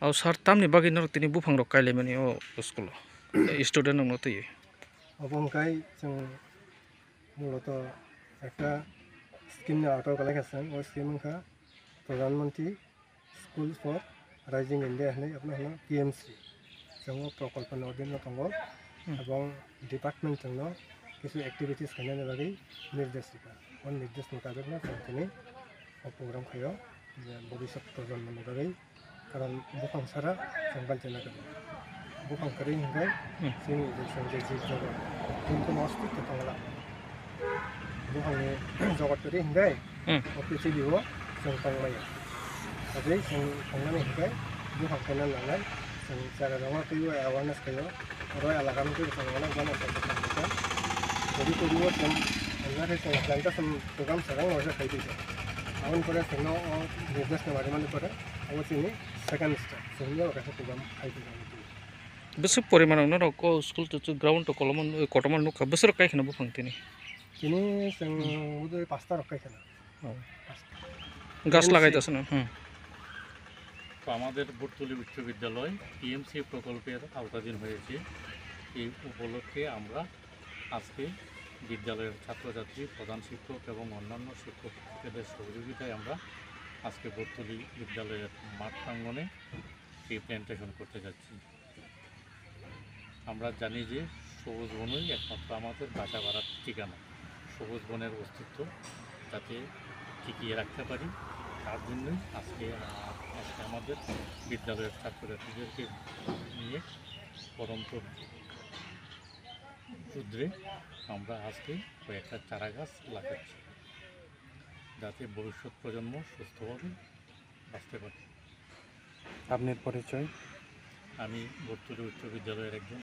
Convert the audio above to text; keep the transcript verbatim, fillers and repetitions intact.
O sir, tamni bagwi norok tini buphang rok kailaimani o school o? Student rokno twiwi. Obo hwnkhe chwng muloto ekta scheme ni aoto o kwlai kha chwng, o scheme wngkha Pradhan Mantri School for Rising India hinwi abono hwno P M C. Chwng o prokolpo ni odin o tongo, hmm, ebong department chwngno kisu activities khainani bagwi nirdesh rikha. O nirdesh mutabikno chwng tini o program khaio, je bhobishyot projonmo ni bagwi, karon buphang sara chwng bachina kwrwi. Buphang kwrwi hwnkhe, hmm, chini je chwng je jib jogot, chini kono ostitto tongla. Buphangni jogot kwrwi hwnkhe, hmm, o prithibi o chwng tongmaya. Tei chwng tongnani hwnkhe buphang khaina nangnai, chwng cherairokno twiwi awareness khaio. Oro elakani twi chwng onek mano chwng bwkhak bwkha. Kwrwi kwrwi o chwng hwnjakhe chwng plantation program swkang waisa khai twi. Aboni pore chwngno o nirdesh ni barimani pore abo chini second step. Chwng oro kaisa program khai twi. Bwswk porimanrok norok o school to ground to koloma kotorma nukha, bwswk rok kai kheno buphang tini? Tini chwng, hmm, budui pasta rok kai kheno. Oh. Pasta. Gas lagai da sano. Hmm. তো আমাদের বটতলী উচ্চ বিদ্যালয় টিএমসি প্রকল্পের আওতাধীন হয়েছে। এই উপলক্ষে আমরা আজকে বিদ্যালয়ের ছাত্রছাত্রী, প্রধান শিক্ষক এবং অন্যান্য শিক্ষক শিক্ষিকাদের সহযোগিতায় আমরা আজকে বটতলী বিদ্যালয়ের মাঠ প্রাঙ্গণে ট্রি প্ল্যান্টেশন করতে যাচ্ছি। আমরা জানি যে সবুজ বনই একমাত্র আমাদের বাঁচা বাড়ার ঠিকানা। সবুজ বনের অস্তিত্ব যাতে টিকিয়ে রাখতে পারি, তার জন্যই আজকে, আহ, আজকে আমাদের বিদ্যালয়ের ছাত্রছাত্রীদেরকে নিয়ে পরন্ত রুদ্রে আমরা আজকে কয়েকটা চারা গাছ লাগাচ্ছি, যাতে ভবিষ্যৎ প্রজন্ম সুস্থভাবে বাঁচতে পারে। আপনার পরিচয়? আমি বটতলী উচ্চ বিদ্যালয়ের একজন